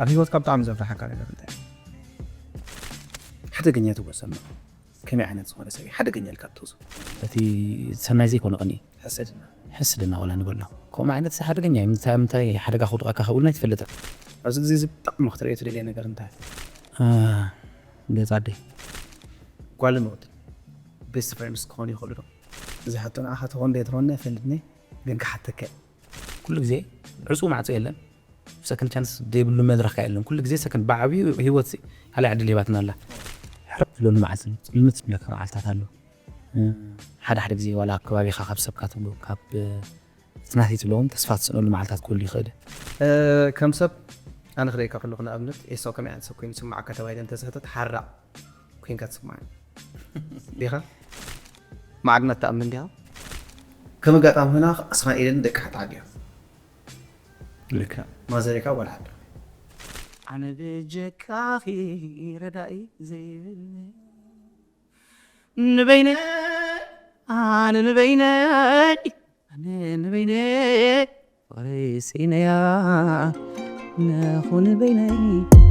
ኣብ ህይወትካ ብጣዕሚ ዘፍርሓካ ነገር እንታይ? ሓደገኛ ትወሰን ነው። ከመይ ዓይነት ዝኾነ ሰብ እዩ ሓደገኛ ኢልካ ትወስዶ? እቲ ሰናይ ዘይኮነ ቅኒ። ሕስድና። ሕስድና ወላ ንበሎ። ከምኡ ዓይነት ሰብ ሓደገኛ እዩ። ምንታይ፣ ምንታይ ሓደጋ ከውድቐካ ከብሉና ኣይትፈልጥን። ኣብዚ ግዜ እዚ ብጣዕሚ ክትርእዮ ትደልየ ነገር እንታይ? አ፣ ገጽ ኣደይ። ጓልን ወድን ቤስት ፍሬንድስ ክኾኑ ይኽእሉ ዶ? እዚ ሕቶ ንዓኻ ትኾን ዶ ኣይትኾን ኣይፈልጥን እየ፣ ግን ክሓተካ እየ። ኩሉ ግዜ ዕጹው ማዕጾ የለን። ሰከንድ ቻንስ ዘይብሉ መድረኽ የለን። ኩሉ ግዜ ሰከንድ ብዓብዩ ህይወት ካልእ ዕድል ሂባትና ኣላ። ሕርፍ ዝብለሉ መዓልቲ፣ ጽልምት ዝብለካ መዓልታት ኣሎ። ሓደ ሓደ ግዜ ዋላ ኣብ ከባቢኻ ካብ ሰብካ ትብሎ፣ ካብ ናተይ ትብሎ እውን ተስፋ ትስእነሉ መዓልታት ክህሉ ይኽእል። እ፣ ከም ሰብ ኣነ ክርእየካ ከለኹ ንኣብነት ኤሳው ከመይ ዓይነት ሰብ ኮይኑ ይስምዓካ ተባሂለ እንተዝሕተት ሓራቕ ኮይንካ ትስምዓኒ ዲኻ? ማዕድናት ትኣምን ዲኻ? ከም ኣጋጣሚ ኮይና ኣስማኤልን ደቂ ሓንቲ ዓዲ እዮም። ልክዕ። ማዘሬካ ጓል ሓዳ። ኣነ በጀካኺ ረዳኢ ዘይብለይ ንበይነይ፣ ኣነ ንበይነይ፣ ኣነ ንበይነይ፣ ፍቕረይ ስኢነያ ኣለኹ ንበይነይ።